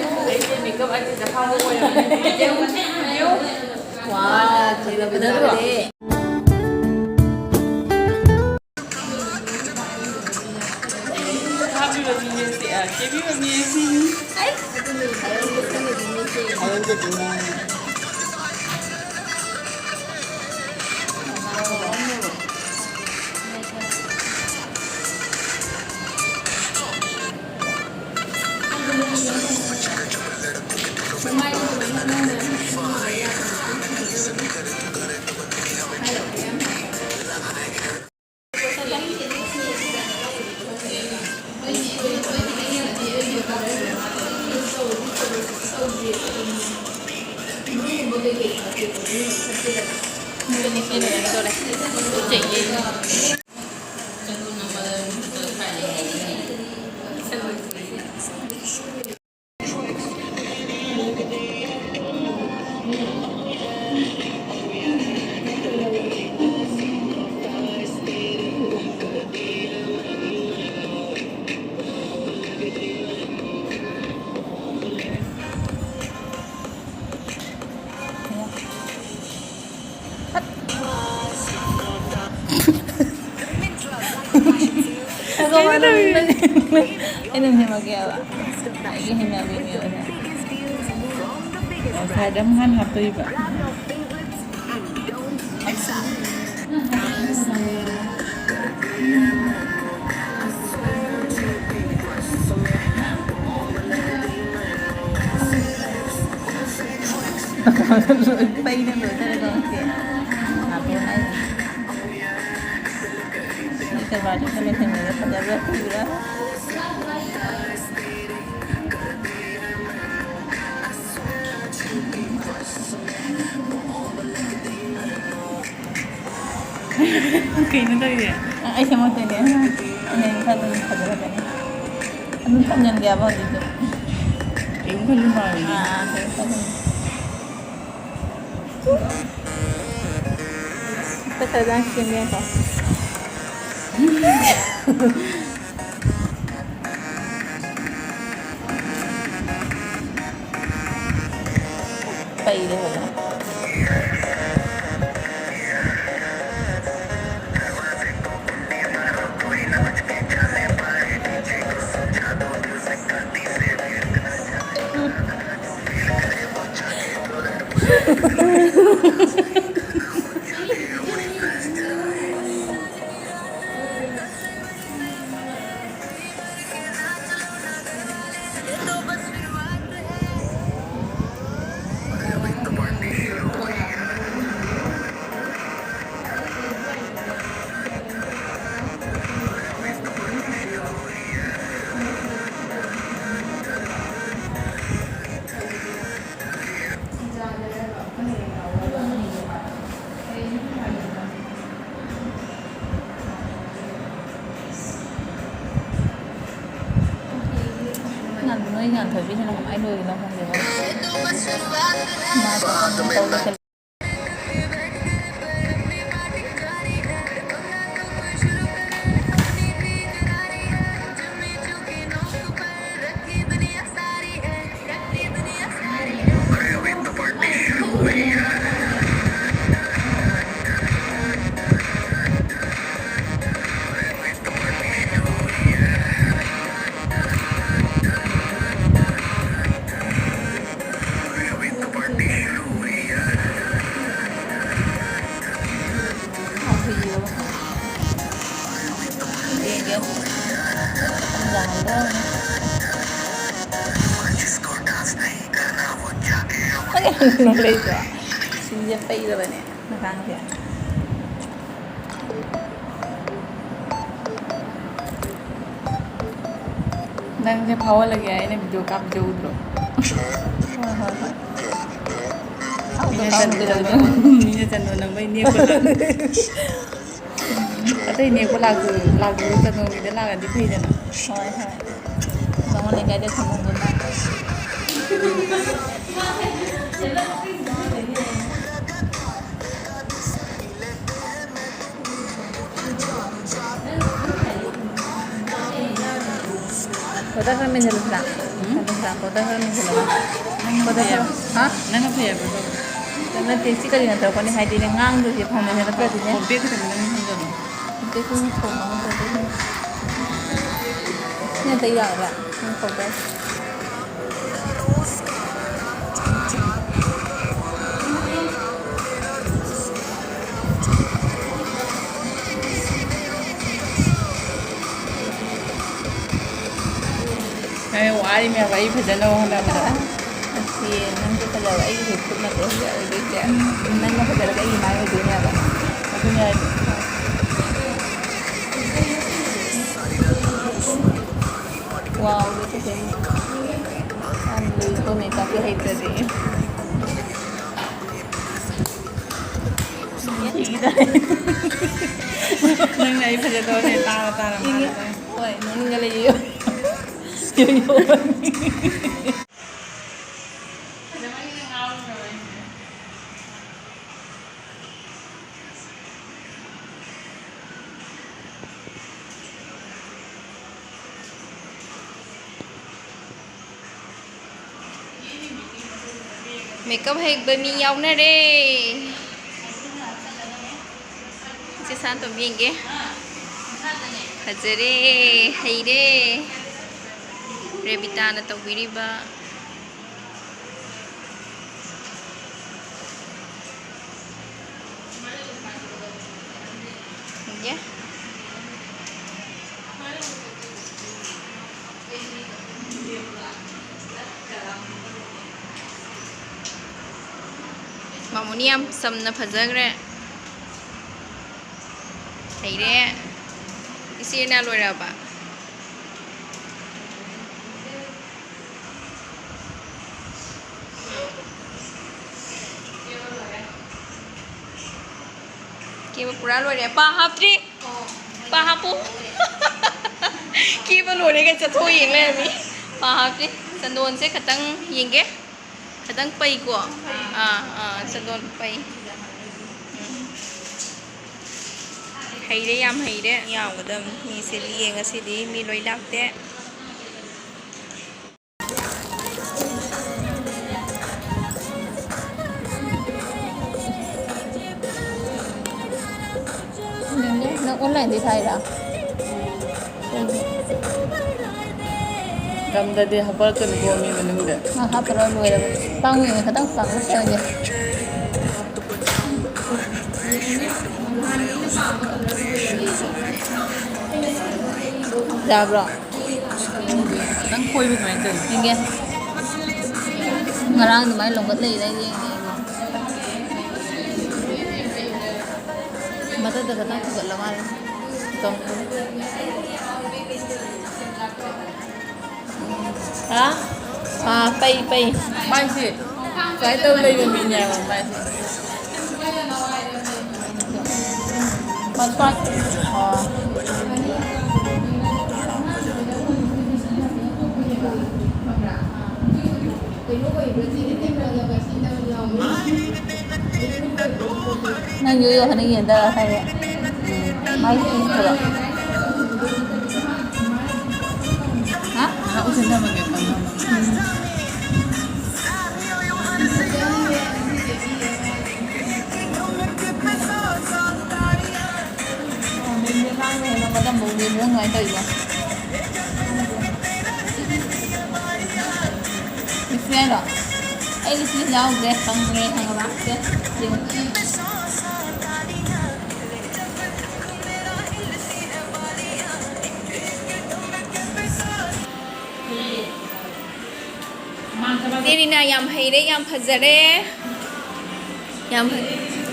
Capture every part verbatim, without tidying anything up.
ꯑꯩꯁꯦ makeup artist ꯑꯐꯥꯎꯕ ꯑꯣꯏꯔꯕꯅꯤ꯫ ꯌꯦꯡꯉꯨ, ꯌꯦꯡꯉꯨ꯫ ꯋꯥ, ꯐꯖꯕ ꯅꯠꯇ꯭ꯔꯣ? ꯐꯖꯕꯅꯦ꯫ ꯍꯥꯞꯄꯤꯕ ꯃꯤꯁꯦ, ꯑ, ꯀꯦꯕꯤꯕ ꯃꯤꯁꯦ ꯁꯤꯅꯤ꯫ ꯑꯩ ꯑꯗꯨꯅꯦ ꯍꯥꯏꯔꯝꯒꯗꯣꯏꯅꯦ꯫ ꯑꯩ ꯑꯗꯨꯝ ꯁꯦꯝꯃꯛꯀꯦꯕ꯫ ꯑꯩꯒꯤ ꯍꯩꯅꯕꯤꯅꯦ ꯑꯣꯏꯅ꯫ ꯉꯁꯥꯏꯗ ꯑꯃꯨꯛ ꯍꯥꯟꯅ ꯍꯥꯞꯇꯣꯏꯕ꯫ ꯄꯩꯅ ꯂꯣꯏꯅꯔꯒ ꯉꯁꯤ ꯅꯥꯇꯣꯟ ꯍꯥꯏꯁꯦ꯫ ꯁꯤ ꯀꯔꯕꯥꯔꯁꯦ ꯈꯔ ꯂꯣꯏꯁꯤꯟꯕꯤꯔ ꯐꯖꯕ꯭ꯔꯥ ꯊꯤꯕ꯭ꯔꯥ? ꯀꯩꯅꯣ ꯇꯧꯔꯤꯁꯦ? ꯑ, ꯑꯩ ꯁꯦꯝꯃꯛꯇꯣꯏꯅꯦ꯫ ꯑꯩꯅ ꯑꯗꯨꯝ ꯈꯔ ꯑꯗꯨꯝ ꯐꯖꯔꯛꯀꯅꯤ꯫ ꯑꯗꯨꯝ ꯊꯝꯖꯤꯟꯒꯦꯕ ꯍꯧꯖꯤꯛꯁꯨ꯫ ꯀꯩꯝ ꯈꯜꯂꯨ ꯃꯥꯜꯂꯦ꯫ ꯑꯥ, ꯑꯥ, ꯀꯩꯝ ꯈꯜꯂꯨꯅꯨ꯫ ꯄꯩꯁꯥ ꯆꯪꯉꯛꯈꯤꯅꯦꯀꯣ꯫ ꯄꯩꯔꯦ ꯐꯖꯅ꯫ ꯅꯣꯏ ꯉꯥꯟꯊꯣꯏꯕꯤꯁꯤꯅ ꯀꯃꯥꯏꯅ ꯂꯣꯏꯔꯤꯅꯣ ꯈꯪꯗꯦꯕ꯫ ꯃꯥ ꯇꯧꯔꯤꯁꯦ꯫ ꯂꯩꯇ꯭ꯔꯣ? ꯁꯤꯁꯦ ꯄꯩꯔꯕꯅꯦ ꯃꯇꯥꯡꯁꯦ꯫ ꯅꯪꯁꯦ ꯐꯥꯎꯍꯜꯂꯒꯦ ꯍꯥꯏꯅ ꯚꯤꯗꯤꯑꯣ ꯀꯥꯞꯄꯁꯦ ꯎꯗ꯭ꯔꯣ? ꯍꯣꯏ, ꯍꯣꯏ, ꯍꯣꯏ꯫ ꯃꯤꯅ ꯆꯟꯗꯣ ꯅꯪꯕꯩ ꯅꯦꯛꯄ ꯂꯥꯛ-, ꯑꯇꯩ ꯅꯦꯛꯄ ꯂꯥꯛꯇ꯭ꯔꯁꯨ, ꯂꯥꯛꯇ꯭ꯔꯁꯨ ꯆꯟꯗꯣꯒꯤꯗ ꯂꯥꯛꯑꯗꯤ ꯐꯩꯗꯅ꯫ ꯍꯣꯏ, ꯍꯣꯏ꯫ ꯕꯥꯃꯣꯟ ꯂꯩꯀꯥꯏꯗ ꯊꯝꯃꯝꯕ ꯃꯥꯜꯂꯦ꯫ ꯐꯣꯇꯣ ꯈꯔ ꯃꯦꯟꯁꯤꯜꯂꯨꯁꯤꯔꯥ? ꯎꯝ? ꯄꯥꯎꯗꯔ ꯈꯔ ꯃꯦꯟꯁꯤꯜꯂꯒ꯫ ꯅꯪꯅ ꯄꯥꯎꯗꯔ ꯈꯔ ꯐꯩ ꯍꯥꯏꯕ-, ꯍꯥ? ꯅꯪꯅ ꯐꯩ ꯍꯥꯏꯕꯗꯣ꯫ ꯅꯠꯇꯦ, ꯁꯤ ꯀꯔꯤꯅ ꯇꯧꯔꯛꯀꯅꯤ ꯍꯥꯏꯗꯤꯅꯦ, ꯉꯥꯡꯗꯣꯏꯁꯦ ꯐꯥꯎꯟꯗꯦꯁꯟ ꯅꯠꯇ꯭ꯔꯗꯤꯅꯦ꯫ ꯀꯣꯝꯄꯦꯛ ꯈꯛꯇꯪ ꯅꯪ ꯊꯝꯖꯜꯂꯣ꯫ ꯀꯣꯝꯄꯦꯛ ꯁꯨꯝ ꯊꯣꯡꯉꯒ ꯇꯧꯗꯣꯏꯅꯦ꯫ ꯁꯤꯅ ꯇꯩ ꯌꯥꯒꯗ꯭ꯔꯥ? ꯅꯪ ꯄꯥꯎꯗꯔ꯫ ꯑꯩ ꯋꯥꯔꯤꯃꯦꯕ ꯑꯩ ꯐꯖꯅꯕ ꯍꯣꯠꯅꯕꯗ꯫ ꯅꯠꯇꯤꯌꯦ, ꯅꯪꯁꯨ ꯐꯖꯕ ꯑꯩꯒꯤꯁꯨ ꯈꯨꯠꯅ ꯇꯩꯍꯜꯂꯦ ꯑꯣꯏꯗꯣꯏꯁꯦ꯫ ꯅꯪꯅ ꯐꯖꯔꯒ ꯑꯩꯒꯤ ꯃꯥꯏ ꯑꯣꯏꯗꯣꯏꯅꯦꯕ꯫ ꯑꯗꯨꯅꯦ ꯍꯥꯏꯁꯦ꯫ ꯋꯥꯎ, ꯂꯣꯏ ꯐꯖꯩ꯫ ꯌꯥꯝ ꯂꯨꯏꯀꯣ ꯃꯦꯀꯞꯁꯦ ꯍꯩꯇ꯭ꯔꯗꯤ꯫ ꯅꯪꯅ ꯑꯩ ꯐꯖꯗꯕꯅꯦ ꯇꯥꯔ ꯇꯥꯔ ꯃꯥꯅ ꯇꯥꯏ꯫ ꯍꯣꯏ, ꯅꯣꯛꯅꯤꯡꯉ ꯂꯩꯌꯦ꯫ ꯃꯦꯀꯞ ꯍꯩꯕ ꯃꯤ ꯌꯥꯎꯅꯔꯦ꯫ ꯏꯆꯦ ꯁꯥꯟꯇꯣꯝ ꯌꯦꯡꯒꯦ꯫ ꯐꯖꯔꯦ, ꯍꯩꯔꯦ꯫ ꯔꯦꯕꯤꯇꯥꯅ ꯇꯧꯕꯤꯔꯤꯕ꯫ ꯌꯦꯡꯒꯦ꯫ ꯃꯥꯃꯣꯅꯤ ꯌꯥꯝ ꯆꯝꯅ ꯐꯖꯈ꯭ꯔꯦ꯫ ꯍꯩꯔꯦ꯫ ꯏꯆꯦꯅ ꯂꯣꯏꯔꯕ? ꯀꯦꯕ ꯄꯨꯔꯥ ꯂꯣꯏꯔꯦ꯫ ꯄꯥ ꯍꯥꯞꯇ꯭ꯔꯤ꯫ ꯄꯥ ꯍꯥꯞꯄꯨ꯫ ꯀꯦꯕ ꯂꯣꯏꯔꯦꯒ ꯆꯠꯊꯣꯛ ꯌꯦꯡ ꯂꯩꯔꯝꯃꯤ꯫ ꯄꯥ ꯍꯥꯞꯇ꯭ꯔꯤ꯫ ꯆꯟꯗꯣꯟꯁꯦ ꯈꯇꯪ ꯌꯦꯡꯒꯦ꯫ ꯈꯇꯪ ꯄꯩꯀꯣ꯫ ꯑꯥ, ꯑꯥ, ꯆꯟꯗꯣꯟ ꯄꯩ꯫ ꯎꯝ꯫ ꯍꯩꯔꯦ, ꯌꯥꯝ ꯍꯩꯔꯦ꯫ ꯌꯥꯝꯒꯗꯕꯅꯤ꯫ ꯃꯤꯁꯦ ꯌꯦꯡꯉꯁꯤꯗꯤ꯫ ꯃꯤ ꯂꯣꯏ ꯂꯥꯛꯇꯦ꯫ ꯀꯥꯏꯗꯩ ꯊꯥꯏꯔ? ꯀꯩꯒꯤ? ꯉꯝꯗꯗꯤ ꯍꯥꯄꯛꯀꯅꯨꯀꯣ ꯃꯤ ꯃꯅꯨꯡꯗ꯫ ꯃꯥ ꯍꯥꯞꯄꯔꯣꯏ, ꯂꯣꯏꯔꯕꯅꯤ꯫ ꯄꯥꯡꯉꯨꯏꯅꯦ, ꯈꯇꯪ ꯄꯥꯡꯉꯨ ꯁꯦꯝꯒꯦ꯫ ꯌꯥꯕ꯭ꯔꯣ? ꯅꯪ ꯈꯣꯏꯕ ꯀꯃꯥꯏꯅ ꯇꯧꯔꯤ? ꯌꯦꯡꯒꯦ꯫ ꯉꯔꯥꯡ ꯑꯗꯨꯃꯥꯏꯅ ꯂꯣꯡꯒꯠ ꯂꯩꯔ ꯌꯦꯡꯉꯦ ꯑꯩꯕꯣ꯫ ꯃꯊꯛꯇ ꯈꯇꯪ ꯐꯨꯒꯠꯂ ꯃꯥꯜꯂꯦ꯫ ꯇꯣ꯫ ꯍꯥ? ꯑꯥ, ꯄꯩ, ꯄꯩ꯫ ꯃꯥꯏꯁꯦ ꯁꯨꯃꯥꯏꯅ ꯇꯧ ꯂꯩꯕ ꯃꯤꯅꯦꯕ ꯃꯥꯏꯁꯦ꯫ ꯃꯁꯥ-, ꯑꯥ꯫ ꯅꯪ ꯌꯣ ꯌꯣ ꯍꯥꯏꯅ ꯌꯦꯟꯗ ꯍꯥꯏꯌꯦ꯫ ꯃꯥꯏ ꯁꯤꯈ꯭ꯔꯕ꯫ ꯍꯥ? ꯉꯥꯏꯍꯥꯛ ꯎꯏꯁꯟ ꯊꯝꯃꯒꯦ, ꯊꯝꯃꯣ, ꯊꯝꯃꯣ꯫ ꯃꯦꯝꯅꯦ ꯉꯥꯡꯕ ꯍꯦꯟꯅ ꯃꯇꯝ ꯐꯥꯎ ꯂꯦꯝꯕ꯭ꯔꯥ ꯀꯃꯥꯏꯅ ꯇꯧꯔꯤꯅꯣ? ꯂꯤꯞꯁꯇꯤꯛ ꯍꯥꯏꯔꯣ? ꯑꯩ ꯂꯤꯞꯁꯇꯤꯛ ꯌꯥꯎꯗ꯭ꯔꯦ, ꯀꯪꯉꯦ, ꯈꯪꯉꯕ? ꯁꯦ, ꯌꯦꯡꯉꯣ꯫ ꯆꯦ ꯔꯤꯅꯥ ꯌꯥꯝ ꯍꯩꯔꯦ, ꯌꯥꯝ ꯐꯖꯔꯦ꯫ ꯌꯥꯝ ꯐ-,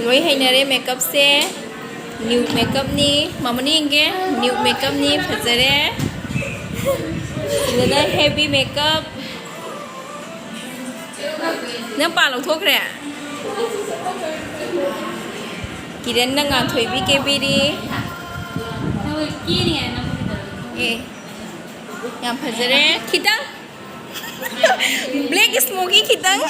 ꯂꯣꯏ ꯍꯩꯅꯔꯦ ꯃꯦꯀꯞꯁꯦ꯫ ꯅ꯭ꯌꯨ ꯃꯦꯀꯞꯅꯤ꯫ ꯃꯃꯨꯅꯤ ꯌꯦꯡꯒꯦ꯫ ꯅ꯭ꯌꯨ ꯃꯦꯀꯞꯅꯤ꯫ ꯐꯖꯔꯦ꯫ ꯁꯤꯗꯅ ꯍꯦꯕꯤ ꯃꯦꯀꯞ꯫ ꯅꯪ ꯄꯥ ꯂꯧꯊꯣꯛꯈ꯭ꯔꯦ? ꯀꯤꯔꯟꯅ ꯉꯥꯟꯊꯣꯏꯕꯤ ꯀꯦꯕꯤꯔꯤ꯫ ꯑꯦ, ꯌꯥꯝ ꯐꯖꯔꯦ꯫ ꯈꯤꯇꯪ꯫ Black smoky ꯈꯤꯇꯪ꯫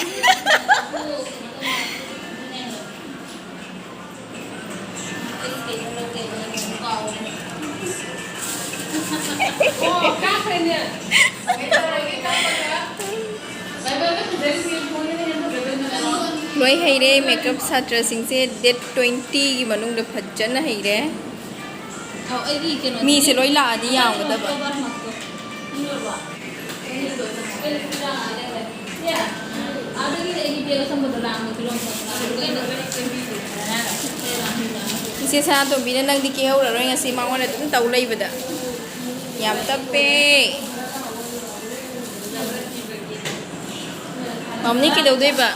ꯂꯣꯏ ꯍꯩꯔꯦ ꯃꯦꯀꯞ ꯁꯥꯇ꯭ꯔꯁꯤꯡꯁꯦ, date twenty ꯒꯤ ꯃꯅꯨꯡꯗ ꯐꯖꯅ ꯍꯩꯔꯦ꯫ ꯃꯤꯁꯦ ꯂꯣꯏ ꯂꯥꯛꯑꯗꯤ ꯌꯥꯝꯒꯗꯕ꯫ ꯏꯆꯦ ꯁꯅꯥꯇꯣꯝꯕꯤꯅ ꯅꯪꯗꯤ ꯀꯦꯍꯧꯔꯔꯣꯏ ꯉꯁꯤ, ꯃꯉꯣꯟꯗ ꯑꯗꯨꯝ ꯇꯧ ꯂꯩꯕꯗ꯫ ꯌꯥꯝ ꯇꯞꯄꯦ꯫ ꯃꯝꯅꯤ ꯀꯩꯗꯧꯗꯣꯏꯕ?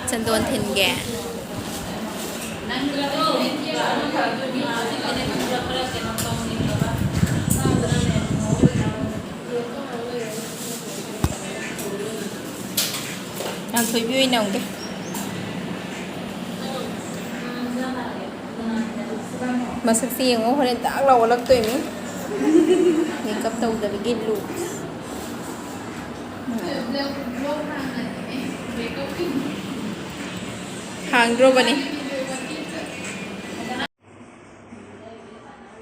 ꯆꯟꯗꯣꯟ ꯊꯤꯟꯒꯦ꯫ ꯌꯥꯝ ꯊꯣꯏꯕꯤ ꯑꯣꯏꯅ ꯎꯗꯦ꯫ ꯃꯁꯛꯁꯦ ꯌꯦꯡꯉꯣ, ꯍꯣꯔꯦꯟ ꯗꯥꯛ ꯂꯥꯎ ꯑꯣꯜꯂꯛꯇꯣꯏꯅꯤ꯫ ꯃꯦꯀꯞ ꯇꯧꯗꯕꯒꯤ ꯂꯨꯛ꯫ ꯍꯥꯡꯗ꯭ꯔꯣꯕꯅꯤ꯫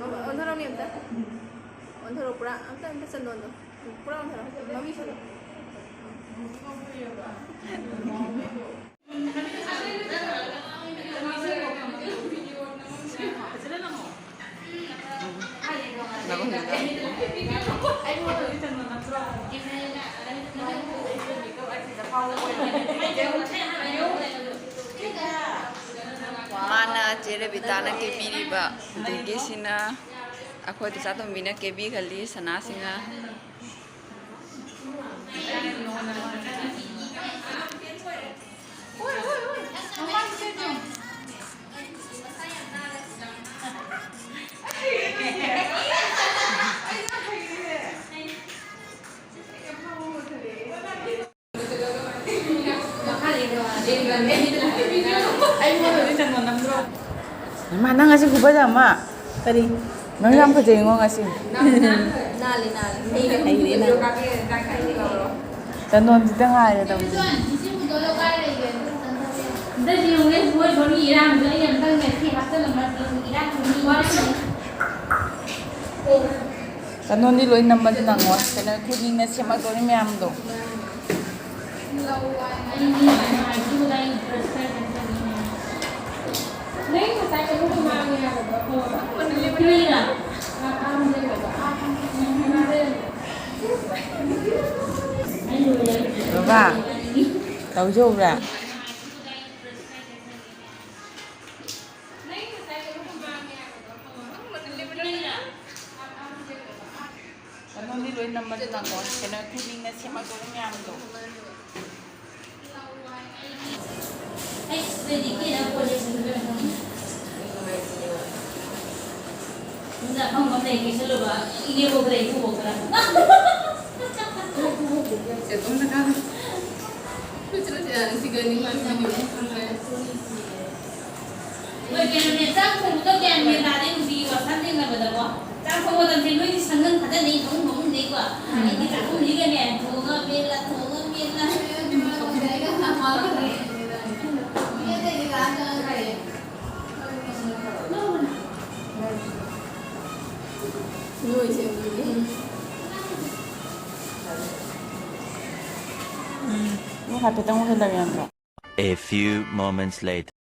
ꯑꯣꯟꯊꯣꯔꯛꯑꯣꯅꯦ ꯑꯝꯇ꯫ ꯑꯣꯟꯊꯣꯔꯛꯑꯣ, ꯄꯨꯔꯥ ꯑꯝꯇ, ꯑꯝꯇ ꯆꯟꯗꯣꯟꯗꯣ꯫ ꯄꯨꯔꯥ ꯑꯣꯟꯊꯣꯔꯛꯑꯣ꯫ ꯃꯃꯤ ꯁꯠꯂꯣ꯫ ꯃꯥꯅ ꯆꯦ ꯔꯦꯕꯤꯇꯥꯅ ꯀꯦꯕꯤꯔꯤꯕ, ꯑꯗꯒꯤ ꯁꯤꯅ ꯑꯩꯈꯣꯏ ꯏꯆꯥꯇꯣꯝꯕꯤꯅ ꯀꯦꯕꯤꯈꯜꯂꯤ, ꯁꯅꯥꯁꯤꯡꯅ꯫ ꯏꯃꯥ, ꯅꯪ ꯉꯁꯤ ꯈꯨꯐꯖ ꯑꯃ꯫ ꯀꯔꯤ? ꯅꯪ ꯌꯥꯝ ꯐꯖꯩꯉꯣ ꯉꯁꯤ꯫ ꯅꯥꯜꯂꯤ, ꯅꯥꯜꯂꯤ꯫ ꯍꯩꯔꯦ ꯅꯪ꯫ ꯆꯟꯗꯣꯟꯁꯤꯗ ꯉꯥꯏꯔꯦ ꯇꯧꯔꯤꯁꯦ꯫ ꯆꯟꯗꯣꯟꯗꯤ ꯂꯣꯏ ꯅꯝꯕꯗꯤ ꯅꯪꯉꯣꯏ꯫ ꯀꯩꯅꯣ, ꯈꯨꯅꯤꯡꯅ ꯁꯦꯝꯃꯛꯇꯣꯏꯅꯤ ꯃꯌꯥꯝꯗꯣ꯫ ꯕꯕꯥ, ꯇꯧꯖꯧꯕ꯭ꯔꯥ? ꯀꯩꯅꯣꯗꯤ ꯂꯣꯏ ꯅꯝꯕꯗꯤ ꯅꯪꯉꯣ꯫ ꯀꯩꯅꯣ ꯈꯨꯗꯤꯡꯅ ꯁꯦꯝꯃꯛꯇꯣꯏꯅꯤ ꯃꯌꯥꯝꯗꯣ꯫ ꯍꯣꯏ, ꯀꯩꯅꯣꯅꯦ, ꯆꯥꯛ ꯊꯣꯡꯕꯗꯣ ꯒ꯭ꯌꯥꯟ ꯃꯦꯟ ꯇꯥꯗꯦ, ꯅꯨꯡꯇꯤꯒꯤ ꯋꯥꯁꯔꯨꯝ ꯊꯦꯡꯅꯕꯗꯀꯣ꯫ ꯆꯥꯛ ꯊꯣꯡꯕ ꯃꯇꯝꯁꯦ ꯅꯣꯏꯗꯤ ꯁꯪꯉꯝ ꯈꯛꯇꯅꯦ, ꯐꯃꯨꯡ ꯐꯃꯨꯡꯗꯩꯀꯣ꯫ ꯑꯩꯗꯤ ꯆꯥꯛꯈꯨꯝꯁꯤꯒꯅꯦ, ꯊꯣꯡꯉ ꯃꯦꯠꯂ, ꯊꯣꯡꯉ ꯃꯦꯠꯂ꯫ ꯎꯝ, ꯍꯥꯏꯐꯦꯠꯇꯪ ꯎꯍꯜꯂꯒꯦ ꯌꯥꯝꯗ꯭ꯔꯣ? A few moments later.